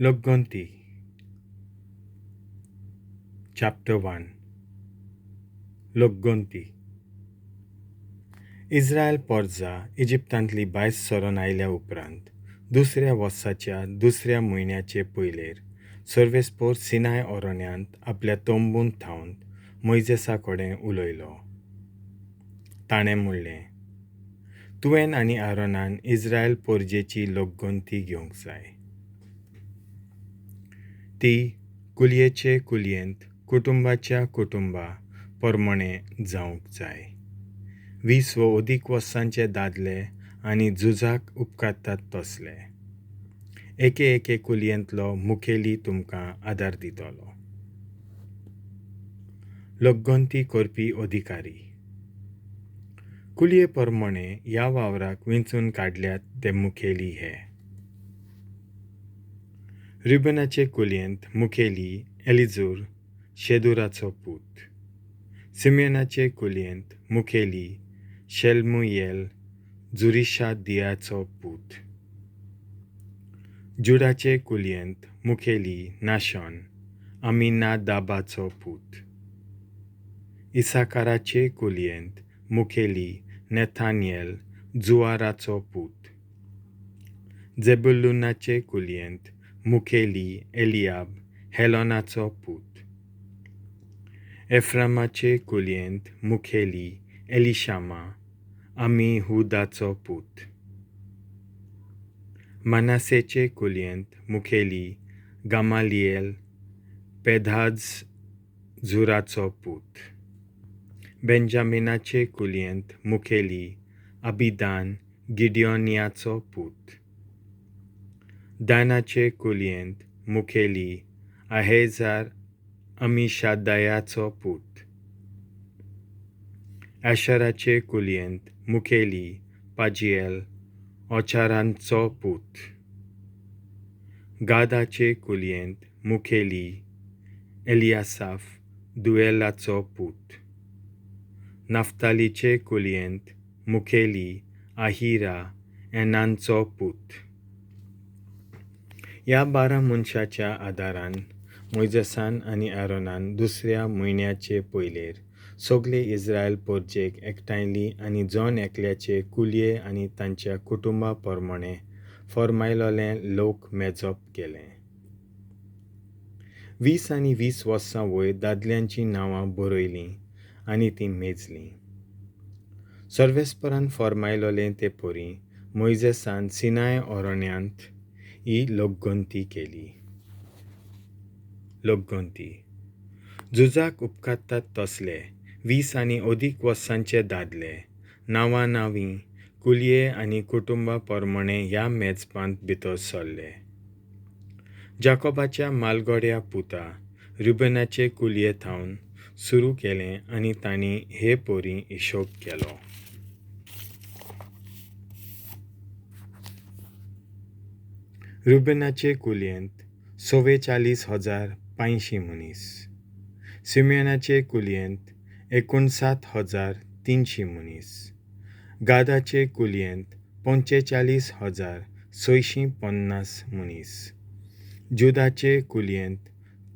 लोकगणती chapter 1. लोकगणती. Israel पोरजा इजिप्तांतली भायर सरून आयल्या उपरांत दुसऱ्या वर्साच्या दुसऱ्या म्हयन्याचे पयलेर सर्वेस्पोर सिनाय अरण्यांत आपल्या तंबूंत थावन मोयजेसा कडेन उलयलो. ताणें म्हणलें, तुवें आनी आरोनान इस्रायल पोरजेची लोकगणती घेवंक जाय. ती कुलयेचे कुलयेंत कुटुंबाच्या कुटुंबा प्रमाणें जावंक जाय. 20 वो अदीक वर्सांचे दादले आनी झुजाक उपकारतात तसले एके एके कुलयेंतलो मुखेली तुमकां आदार दितलो. लोकगणती करपी अधिकारी. कुलये प्रमाणें ह्या वावराक वेंचून काडल्यात ते मुखेली हे: रुबेनाचे कुलयेंत मुखेली एलिजूर शेदुराचो पूत. सिमियोनाचे कुलयेंत मुखेली शेलमुयेल जुरिशादियाचो पूत. जुडाचे कुलयेंत मुखेली नाशोन अमिनादाबाचो पूत. इसाकाराचे कुलयेंत मुखेली नेथानियल जुआराचो पूत. जेबुलूनाचे कुलयेंत मुखेली एलियाब हेलोनाचो पूत. एफ्रामाचे कुलयेंत मुखेली एलिशामा अमीहुदाचो पूत. मानासेचे कुलयेंत मुखेली गामालिएल पेधाझुराचो पूत. बेंजामिनाचे कुलयेंत मुखेली अबिदान गिडियोनियाचो पूत. दानाचे कुलयेंत मुखेली अहेजार अमिशादयाचो पूत. आशराचे कुलयेंत मुखेली पाजिएल ओचारांचो पूत. गादाचे कुलयेंत मुखेली एलियासाफ दुएलाचो पूत. नाफ्तालीचे कुलयेंत मुखेली आहिरा एनांचो पूत. ह्या 12 मनशाच्या आदारान मोयजेसान आनी आरोनान दुसऱ्या म्हयन्याचे पयलेर सगळे इस्रायल पोरजेक एकठांयली आनी जण एकल्याचे कुलये आनी तांच्या कुटुंबा प्रमाणें फर्मायलोलें लोक मेजप केलें. 20 आनी 20 वर्सां वयर दादल्यांचीं नांवां बरयलीं आनी तीं मेजलीं. सर्वेस्परान फर्मायलोलें ते परी मोयजेसान सिनाय अरण्यांत ही लोकगणती केली. लोकगणती. झुजाक उपकारतात तसले 20 आनी अदीक वर्सांचे दादले नांवां नांवीं कुलये आनी कुटुंबा प्रमाणें ह्या मेजपांत भितर सरले. जाकोबाच्या मालगड्या पुता रुबेनाचे कुलये थावन सुरू केलें आनी तांणी हे परी हिशोब केलो. रुबेनाचे कुलयेंत 44,500 मनीस. सिमियोनाचे कुलयेंत 59,300 मनीस. गादाचे कुलयेंत 45,650 मनीस. जुदाचे कुलयेंत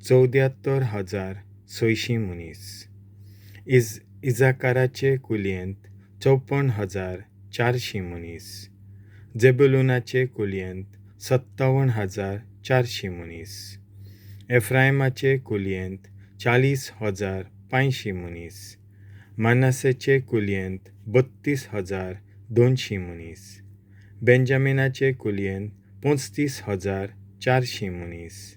74,600 मनीस. इजाकाराचे कुलयेंत 54,400 मनीस. जेबुलूनाचे कुलयेंत 57,400 मनीस. एफ्रायमाचे कुलयेंत 40,500 मनीस. मानासेचे कुलयेंत 32,200 मनीस. बेंजामिनाचे कुलयेंत 35,400 मनीस.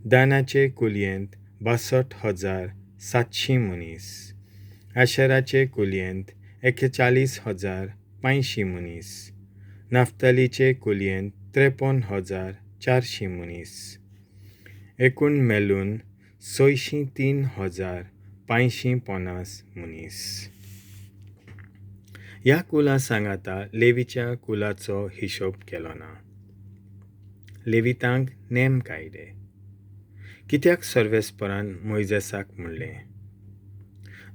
दानाचे कुलयेंत 62,700 मनीस. आशराचे कुलयेंत 41,500 मनीस. नाफ्तालीचे कुलयेंत 53,400 मनीस. एकूण मेलून 603,550 मनीस. ह्या कुलां सांगाता लेवीच्या कुलाचो हिशोब केलो ना. लेवितांक नेम कायदे. कित्याक सर्वेस्परान मोयजेसाक म्हणलें,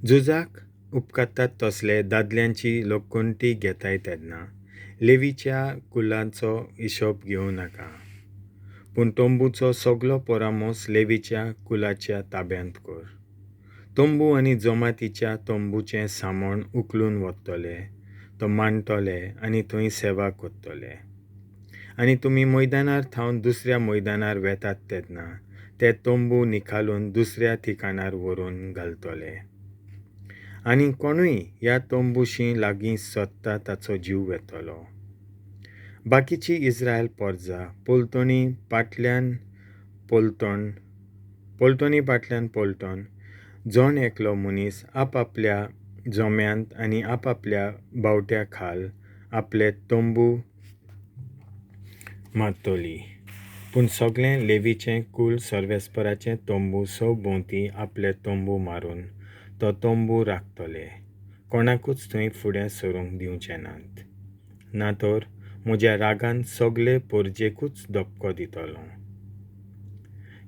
झुजाक उपकारतात तसले दादल्यांची लोकगणती घेताय तेन्ना लेवीच्या कुलाचो हिशोब घेवं नाका. पूण तंबूचो सगळो परामोस लेवीच्या कुलाच्या ताब्यांत कर. तंबू आनी जमातीच्या तंबूचें सामण उखलून व्हरतले, तो मांडटले आनी थंय सेवा करतले. आनी तुमी मैदानार थावन दुसऱ्या मैदानार वेतात तेन्ना ते तंबू निखालून दुसऱ्या ठिकाणार व्हरून घालतले. आनी कोणूय ह्या तंबूशी लागीं सरता ताचो जीव वेतलो. बाकीची इस्रायल पोरजा पलतणी पाटल्यान पलतण, पलतणी पाटल्यान पलटण, जण एकलो मनीस आपआपल्या जोम्यांत आनी आपआपल्या बावट्या खाल आपले तंबू मारतली. पूण सगळें लेवीचें कूळ सर्वेस्पराचें तंबू सरभोंवती आपले तंबू मारून तो तंबू राखतले, कोणाकूच थंय फुडें सरूंक दिवचे नात, ना तर म्हज्या रागान सगळे पोरजेकूच धपको दितलो.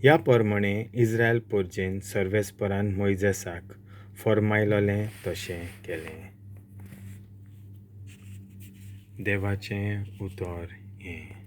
ह्या परमाणें इस्रायल पोरजेन सर्वेस्परान मोयजेसाक फर्मायलोलें तशें केलें. देवाचें उतर हें.